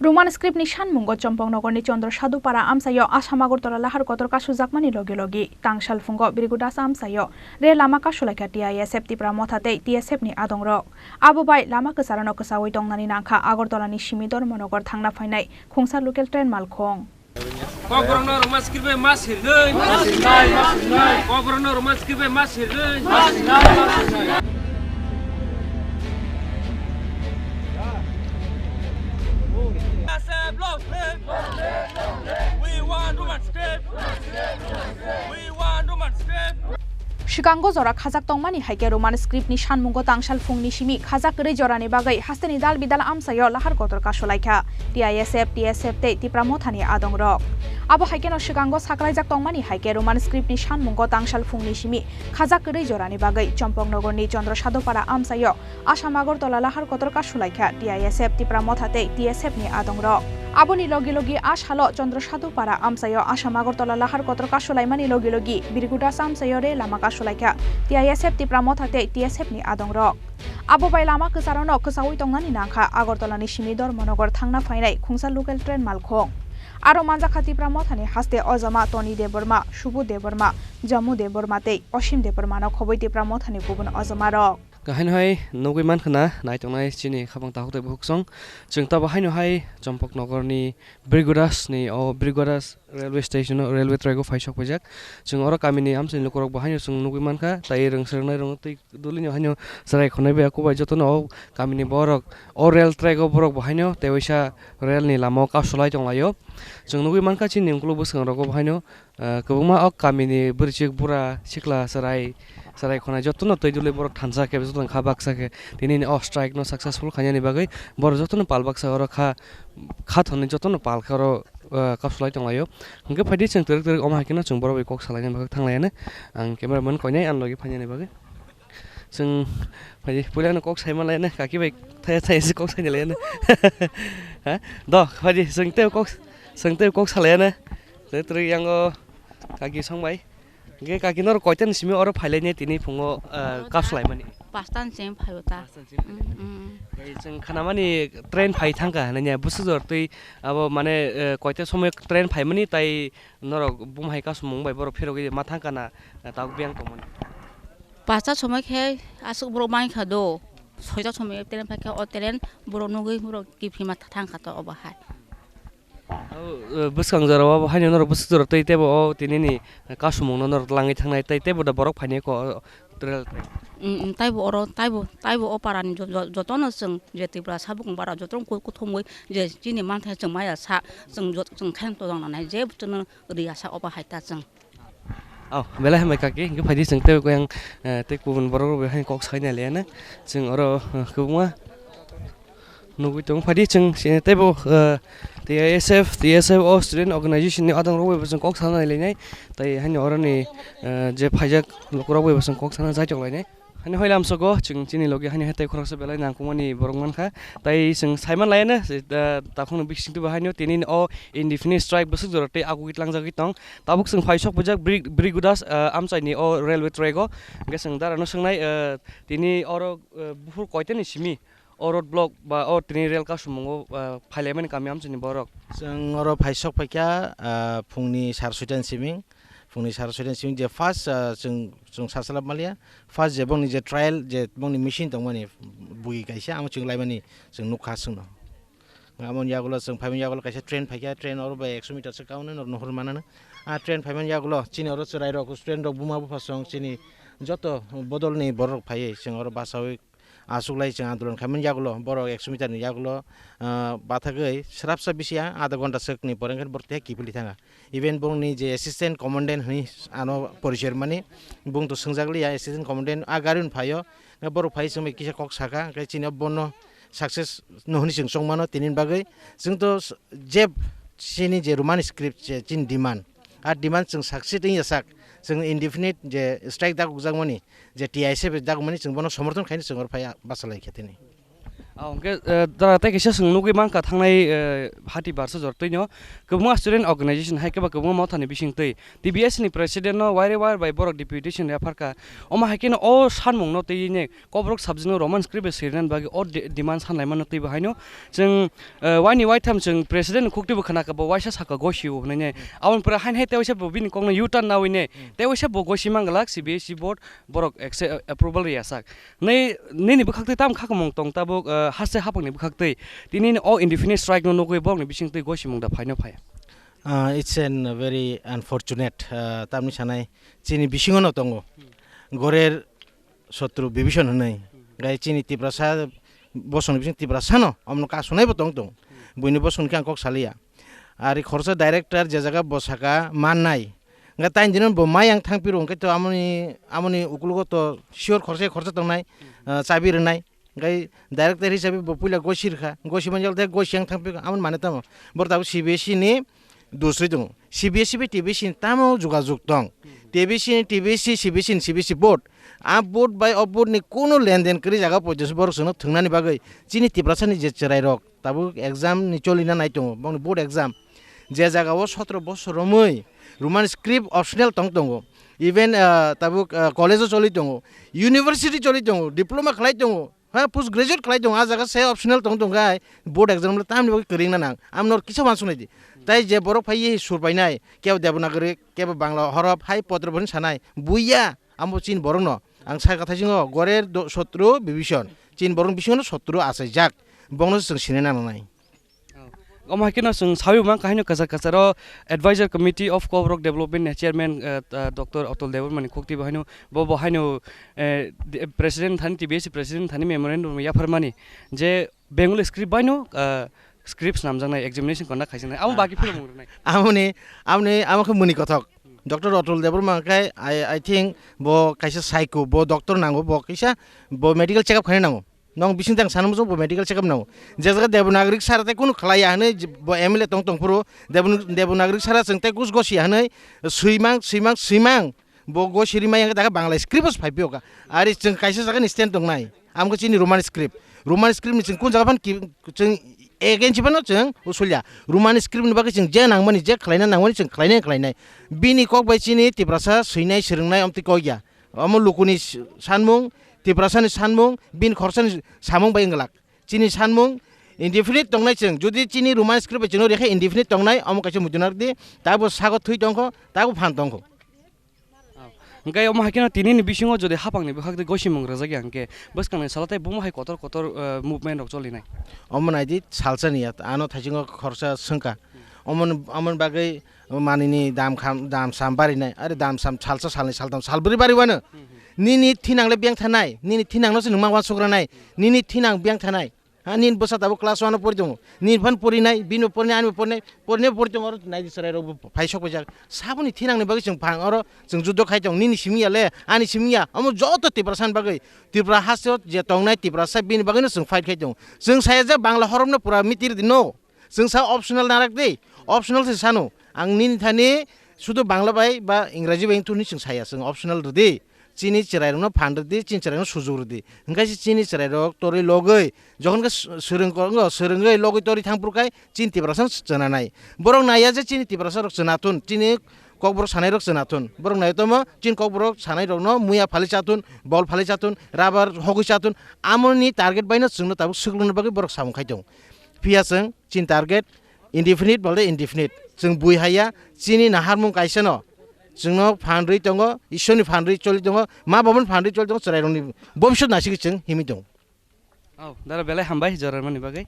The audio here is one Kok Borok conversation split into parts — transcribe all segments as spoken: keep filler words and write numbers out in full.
Roman script ni sanmungo Chompoknogor ni Chandra Sadhu Para amchaio Assam Agartala lahar kotor kasujakmani logi logi tangsalphungo Bhrigu Das amchaio rel lama kasulaikha T I S F Tipra Motha tei T S F ni adongrok. Abo bai lama kwcharano kwchaui tongnani nangkha Agartala ni simi Dharmanagar thangna phainai khungsa local train malkhung. Kokborokno Roman script bai ma sirnai. Kokborokno Roman script bai ma sirnai. We want Roman script. We want Roman script. Sikango jora khajak tongmani hai khe Roman script ni sanmungo tangsalphungni simi khajak kwrwi jorani bagwi hasteni dal bidal amchaio lahar kotor kasulaikha T I S F, T S F tei Tipra Mothani adongrok. Abo hai kheno sikango saklaijak tongmani hai khe Roman script ni sanmungo tangsalphungni simi khajak kwrwi jorani bagwi Chompoknogor ni Chandra Sadhu Para amchaio Assam Agartala lahar kotor kasulaikha T I S F Tipra Motha tei T S F ni adongrok. Aboni logi logi a salo Chandra Sadhu Para amchaio Assam Agartala lahar kotor kasulaimani logi logi Bhrigu Das amchaio rel lama kasulaikha T I S F Tipra Motha tei T S F ni adongrok. Abo bai lama kwcharano kwchaui tongnani nangkha Agartala ni simi Dharmanagar thangna phainai khungsa local train malkhung. Aro manjakha Tipra Mothani haste Ojama Toni Debbarma, Subodh Debbarma, Jamu Debbarma tei Osim Debbarmano khobwi Tipra Mothani kubun ojamarok. Kahai no hai nugwi mankha na naitongnai chini khabang takhuk tei bukhuk song. Chwng tabo haino hai Chompoknogor ni Bhrigu Das ni o Bhrigu Das railway station o, railway track o phai sok paijak. Chwng oro kami ni amchai ni lukurok bo haino chwng nugwi mankha, tai rwng swrwng nai rwng twi duli no haino chwrai khonai bai kubai joto no o kami ni borok o rail track o borok bo haino tei waisa rail ni lama o kasolai tong lai o. Chwng nugwi mankha chini ukuluk bwskango rok o bo haino Ah, kwbangma o kamini bwrwichwk bura sikla chwrai chwrai khwnai jotono twi dwlwi borok thansa khe jotono kha baksa khe tini o strike no successful khainani bagwi borok jotono pal baksa oro kha kha thwnwi jotono pal khe oro ah, kasulai tonglaio. Hwnkhe phaidi chwng twrwk twrwk omo hai kheno chwng borok bai kok salaina bagwi thanglaiyano ang camera man koinai ani logi phainani bagwi. Chwng phaidi puila no kok saima laiyano kaki bai thaya thaya se kok saina laiyano. Ha? Do phaidi chwng tei kok chwng tei kok salaiyano. Tei twrwi yango kaki song bai. Hwnkhe kaki norok koita ni simi oro phailaini tini phungo ah, kaslaimani. Pasta ni simi phaibo ta. Pasta ni simi phailaini. Mm, mm. Tei chwng khanamani train phai thangkha hinwi bwswk jor twi abo mane eh, koita somoi train phaimani tai norok bumhai kasumung bai borok phirogwi ma thangkha na eh, tabuk biyang tongmani. Pasta somoi khe aswk borok mankha do. Soita somoi train phaikha o train borok nugwi borok kiphilma thangkha to obo hai. O, eh, bwskang jora o haino norok bwswk jora tei teibo o tinini kasumungno norok langwi thangnai tei teibo da borok phainai kho o trail tei. Mm, mm, taibo oro taibo taibo o parani jo- jo- jotono chwng je Tripura sabukung bara jotono ku- kuthumwi je chini manthai chwng maya sa chwng jot- chwng khaino tojong nanai je chwngno ri asa obo hai ta chwng. Oh, belai hambai kaki, hingke phaidi chwng tei kuyang, eh, tei kubun borok rok bai haino kok saina laiya na. Chwng oro, eh, kwbangma nugui tongo. Phaidi chwng, eh, teibo, eh, T I S F, T S F o student organization ni adong rok bai bo chwng kok sana nai lainai. Tai haino oro ni, eh, je phaijak lukurok bai bo chwng kok sana jaitok lainai. Hani hoi lamsogo chwng chini logi hani hatai khoroksa belai nangkukmani borok mankha. Tai chwng saiman laiano, eh, takhukno bisingtwi bo haino tini o indefinite strike bwswk jora tei agugwi tlangjagwi tong. Tabuk chwng phai sok phaijak Bri-, Bhrigu Das, eh, amchaini o railway track o. Hwnkhe chwng darano swngnai, eh, tini oro, eh, buphur koitani simi o road block ba o tini rail kasumungo, eh, phailaimani kami amchaini borok. Chwng oro phai sok phaikha, ah, phungni sar soita ni simi. Phungni sar soita ni simi je first, ah, chwng, chwng sachwlap maliya. First je bongni je trial je bongni machine tongmani bui kaisa, amo chwng laimani chwng nukha chwngno. Amoni yagulo chwng phaimani yagulo kaisa train phaikha, train oro bai ekso meter se kaune nor nohor manano. A train phaimani yagulo chini oro chwrairok, student rok, buma bupha song chini joto bodolni borok phaiwi chwng oro basawi achuklai chwng andolon khaimani yagulo borok ekso meter ni yagulo, ah, bathagwi srapsa bisi adha ghonta swkni pore hwnkhe borok tei kiphilwi thangkha. Even bongni je assistant commandant hwnwi ano porichoi rwmani, bongto swngjak liya, assistant commandant a gari-ni phaio, borok phai chwngbai kisa kok saka, hwnkhe chini bono success no hwnwi chwng chongmano, tini bagwi chwngto s-, je chini je Roman script je chini demand, a demand chwng success wngya sak, chwng indefinite je strike dakjakmani, je T I S F dakmani chwng bono somorthon khaino chwng oro phai bachalaikha tini. Ah, hwnkhe, eh, da-, tei kaisa chwng nugwi mankha thangnai, eh, hati barsa jor twino kwbangma student organization hai khe ba kwbangma mothani bising twi T B S ni president no wire wire bai borok deputation ya pharkha. Omo hai kheno o sanmung no twi ne Kokborok subject no Roman script bai swirinani bagwi o de-, demand sanlaimano twibo haino chwng, eh, waini waitham chwng president ni khuktwibo khnakha, bo waisa sakha gosio hwnwi ne. Aboni pore haino hai tei waisa bo bini kokno U-turn nawi ne. Tei waisa bo gosi manglak C B S E board borok acce-, approval rwya sak. Nei, nini bwkhaktwi tamo khakamung tong tabuk, eh, haste haphangni bwkhaktwi? Tini o indefinite strike no nugwi borokni bisingtwi gosimung da phaino phai? Ah, it's an very unfortunate, ah, tamni sanai chini bisingo no tongo. Gorer sotru Bibison hwnwi. Gai chini Tiprasa bosongni bising Tiprasa no omno kasunai bo tong tong. Buini bosong khe ang kok salia. Ari khorsa director je jaga bo saka mannai. Hwnkhe taini dino bo mai ang thangphiro hwnkhe to amoni, amoni ukulugo to sure khorsa khorsa tongnai, ah, chabi rwnai. Hwnkhe director hisabe bo puila gosi rwkha, gosi manjak tei gosi ang thangphikha, amoni mane tamo? Boro tabuk C B S E ni dusri tongo. C B S E bai T B S E ni tamo jogajog tong? T B S E ni, T B S E, C B S E ni, C B S E board. A board bai o board ni kuno lenden kwrwi jaga poito se borok chwngno thwngnani bagwi chini Tiprasa ni je chwrai rok tabuk exam ni cholina nai tongo, bongni board exam. Je jaga o sotro bosor romwi Roman script optional tong tongo, even, ah, tabuk, ah, college o choli tongo, university choli tongo, diploma khlai tongo, ha, post graduate khlai tongo, a jaga se optional tong tong khe board exam le tamni bagwi kwrwngna nang, amno kisa uansuknai di. Tai je borok phai ye sur painai, kebo Devanagari, kebo Bangla horof, hai potro bo hwnwi sanai, buya. Amo chini borokno ang sakha thaisingo gorer do-, sotru Bibison, chini borokni bisingono sotru achaijak, bongno se chwng sinina nangnai. Oh. Omo hai kheno chwng sawi mang kahino kwchar kwcharo Advisor Committee of Kokborok Development ni chairman, eh, eh, Doctor Atul Debbarma ni khukti bo haino, bo bo haino, eh, di-, president thani, T B S president thani memorandum yapharmani je Bengali script baino, ah, script snamjaknai, examination conduct khaijaknai. Amo Ah. Bagwi philomung rwnai. Amoni, amoni, amo khe muni kothok. Doctor Atul Debbarma khe, I, I think bo kaisa psycho, bo doctor nango, bo kaisa, bo medical check up khaina nango. Nong bising tang sana muchung bo medical check up nango. Je jaga Devanagari sara tei kunu khlaiya hwnwi je bo M L A tong tong phuru, Devan-, Devanagari sara chwng tei kus gosi hwnwi swimang, swimang, swimang. Bo go siri maya hwnkhe daga Bangla script o phai pio ka. Ari chwng kaisa jaga ni stand tongnai. Amo khe chini Roman script. Roman script ni chwng kun jaga phan ki, chwng against phano chwng usulya. Roman script ni bagwi chwng je nangmani, je khlaina nangmani chwng khlainai, khlainai. Bini kok bai chini Tiprasa swinai, swrwngnai omtwi kok ya. Omo lukuni s-, sanmung, Tiprasa ni sanmung, bini khorsa ni samung bai wng glak. Chini sanmung indefinite tongnai chwng. Jodi chini Roman script bai chwngno rikha indefinite tongnai, omo kaisa muitu narwkdi. Tabo sago thwi tongkho, tabo phan tongkho. Oh. Hwnkhe omo hai kheno tinini bisingo jodi haphangni bwkhak tei gosimung rwjak ya hwnkhe bwskangni salo tei bomo hai kotor kotor, eh, movement rok cholinai. Omo naidi salsa ni ya, ano thaisingo khorsa swngkha. Omo, omo bagwi manini dam kham, dam sam barinai, are dam sam salsa, salni, saltham, salbrwi bariwano. Hmm, hmm. Nini thinang le beng thanai, nini thinang no se nwng ma uansuk ranai, nini thinang beng thanai. Ha, nini bwsa tabuk class one o pori tongo. Nini phan porinai, bini bo porinai, ani bo porinai, porinai pori tongo, oro naidi chwrai rok bo phai sok paijak. Saboni thinangni bagwi chwng phang oro chwng juddo khai tongo. Nini simi ya le, ani simi ya. Omo joto Tiprasa ni bagwi. Tripura haste o je tongnai Tiprasa bini bagwi no chwng fight khai tongo. Chwng saya je Bangla horop no pura miti rwdi no. Chwng sa optional narak di. Optional se sano. Ang nini thani sudu Bangla bai ba Ingraji bai wngthuni chwng saya, chwng optional rwdi. Chini chwrairokno phan rwdi, chini chwrairokno sujuk rwdi. Hwnkhe se chini chwrairok torwi logwi, jokhon khe s-, swrwng ko-, wngo, swrwngwi logwi torwi thang phuru khai chini Tiprasano chwna nai. Borok naiya je chini Tiprasarok chwna thun, chini Kokborok sanairok chwna thun. Borok naiya tongmo chini Kokborok sanairokno muya phalwi cha thun, bol phalwi cha thun, rubber hogwi cha thun. Amoni target baino chwngno tabuk swklugnani bagwi borok samung khai tongo. Phiya chwng chini target indefinite balde indefinite. Chwng bui haiya, chini naharmung kaisano chwngno phan rwi tongo, Ishorni phan rwi choli tongo, ma babani phan rwi choli tongo, chwrairokni bobiswt naisingwi chwng himwi tongo. Oh, dara belai hambai jorarmani bagwi.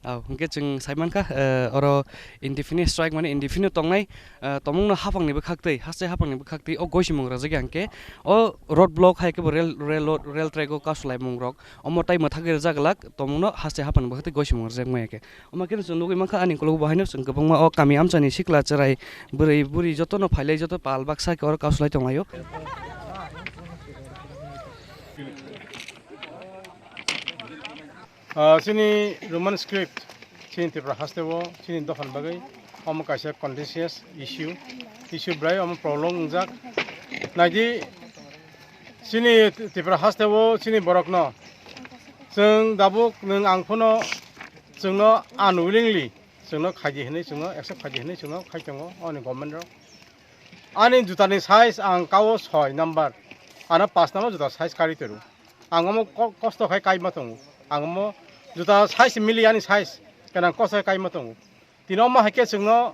Oh, hwnkhe chwng saimankha, eh, oro indefinite strike mane indefinite tongnai, eh, tongmungno haphangni bwkhaktwi, haste haphangni bwkhaktwi o goisimung rwjakya hwnkhe o road block hai khe bo rail, rail, rail track o kasulaimung rok. Omo tai mwthagwi rwjak glak, tongmungno haste haphangni bwkhaktwi goisimung rwjak maya khe. Omo khe chwng nugwi mankha, ani ukulukgo bo haino chwng kwbangma o kami amchaini sikla chwrai bwrwi buri jotono phailai, joto pal baksa khe oro kasulai tonglaio. Ah, chini Roman script, chini Tripura haste o, chini dophani bagwi omo kaisa contentious issue, issue bwlai omo problem wngjak. Naidi, chini Tripura haste o chini borokno Chwng dabuk nwng ang phano chwngno unwillingly chwngno khaidi hinwi chwngno accept khaidi hinwi chwngno khai tongo ani government rok. Ani jutani size ang kao soi number, ano pas number juta size kari toru. Ang omo ko-, kosto khai kaima tongo. Ang omo juta size mili ani size, kenang kosto khai kaima tongo. Tini omo hai khe chwngno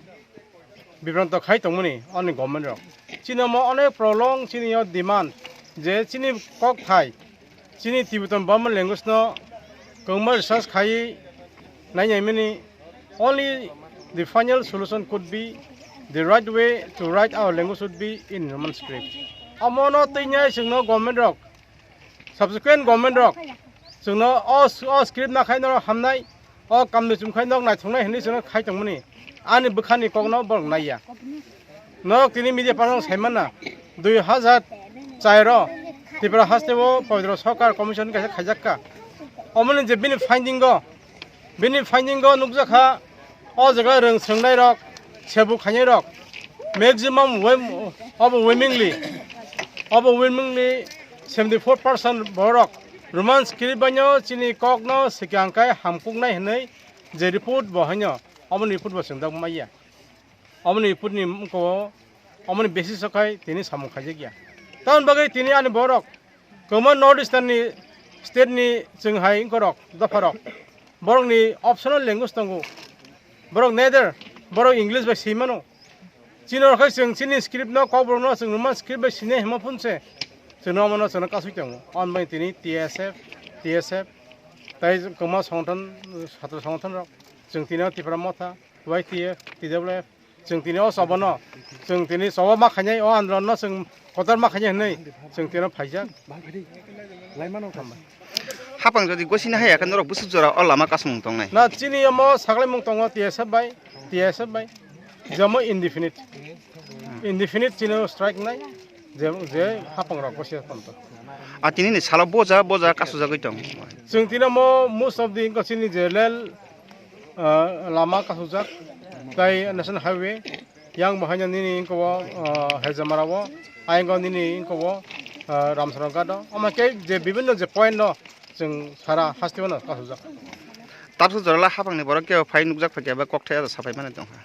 bibranto khai tongmani ani government rok. Chini omo onek prolong chini o demand je chini kok thai, chini Tibetan Burman language no kwbangma research khai nai nai mani, only the final solution could be the right way to write our language would be in Roman script. Omo no twi nai chwngno government rok, subsequent government rok chwngno o, o script na khai norok hamnai, o kamni chum khai nok naithoknai hinwi chwngno khai tongmani ani bwkhani kokno borok naiya. Norok tini media panang saimanna dui hazar char o Tripura haste o Pabitra Sarkar Commission kaisa khaijakka. Omoni je bini finding o, bini finding o nukjakha o jaga rwng swrwngnairok, sebu khainairok maximum wem-, obo wemingly, obo wemingly seventy four percent borok Roman script baino chini kokno swkang kai hamkuknai hinwi je report bo haino, omoni report bo chwngjak maya. Omoni report ni mukho, omoni basis o khai tini samung khaijak ya. Tamoni bagwi tini ani borok kwbangma North Eastern ni state ni chwng hai wngkorok, dopharok, borokni optional language tongo. Borok neither, borok English bai swi mano. Chini rok khai chwng chini script no, kokborok no chwng Roman script bai sini himo phunse chwng no mano chwng no kasui tongo. Amoni bagwi tini T S F, T S F, tai kwbangma songothon, satro songothon rok, chwng tini o Tipra Motha, Y T F, T W F, chwng tini o chobono, chwng tini chobo ma khainai, o andolonno chwng kotor ma khainai hinwi chwng tini o phaijak. Hapang jodi gosina haya khe norok bwswk jora o lama kasmung tongnai? Na, chini omo saklaimung tongo T S F bai, T S F bai. Jemo indefinite. Indefinite chini o strike nai, je, je hapang rok gosia tongo. A tini ni salo boja, boja kasujagwi tong. Chwng tini omo most of the wngkha chini je rail, ah, lama kasujak, tai National Highway, yang bo haino nini wngkha o, ah, Hejamara o, ayang o nini wngkha o, ah, Ramsarong Ghat o. Omo khe je bibinno je point no chwng sara haste o no kasujak. Tabuk jora la hapang ni borok kebo phai nukjak phaikha ba kokthai aro saphai mani tongkha.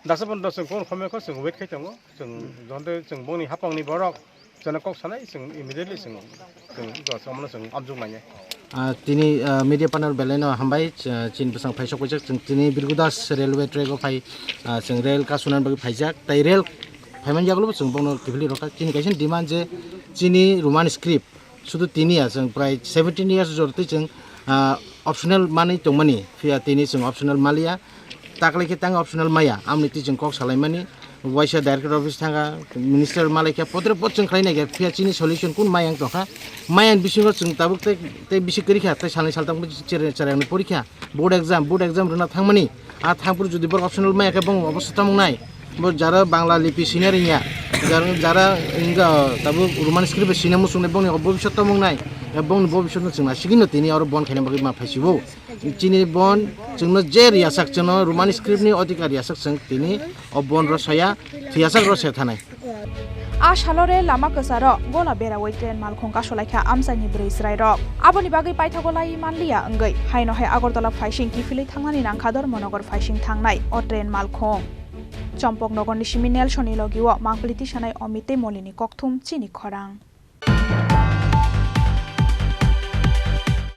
Daksa pono chwng kok khomya kho chwng wait khai tongo. Chwng jonte chwng bongni hapangni borok chwngno kok sanai chwng immediately chwng, chwng, chwng, chwng, chwng amjok nainai. Ah, tini, ah, media panel belai no hambai, ch-, chini bwsang phai sok paijak chwng tini Birgudas railway track o phai, ah, chwng rail kasunani bagwi phaijak. Tai rail phaiman yagulo bo chwng bono kiphilwi rwkha. Chini kaisa demand je chini Roman script sudu tini ya, chwng prai seventeen years jor twi chwng, ah, optional manwi tongmani, phiya tini chwng optional maliya, taklai khe tang optional maya, amni twi chwng kok salaimani, waisa director office thanga, minister malaikha, potre pot chwng khlai naikha, phiya chini solution kun maya wng tongkha, maya ni bisingo chwng tabuk tei, tei bisi kwrwikha, tei salnwi saltang chereng chereng ni porikha. Board exam, board exam rwna thangmani, a thangphuru jodi borok optional maya khe bongni obostha tamo wngnai? Bo jara Bangla lipi sina rwngya, jara, jara wngkha tabuk Roman script bai sina muchungnai, bongni bobiswt tamo wngnai? Bongni bobiswt no chwng nasigwino tini oro bon khaina bagwi ma phaisibo. Chini bon chwngno je riyasak chwngno Roman script ni odhikar riyasak chwng tini o bon rw saya, thwiyasak rw saya thanai. A salore lama kwcharo gola berawi train malkhung kasulaikha amchaini bwrwi chwrairok. Aboni bagwi paithago laiwi manliya wngwi haino hai Agartala phaising kiphilwi thangnani nangkha Dharmanagar phaising thangnai o train malkhung. Champaknagarni simi Nelsonni logio mangpili tisanai Omit tei Molini kokthum chini khorang.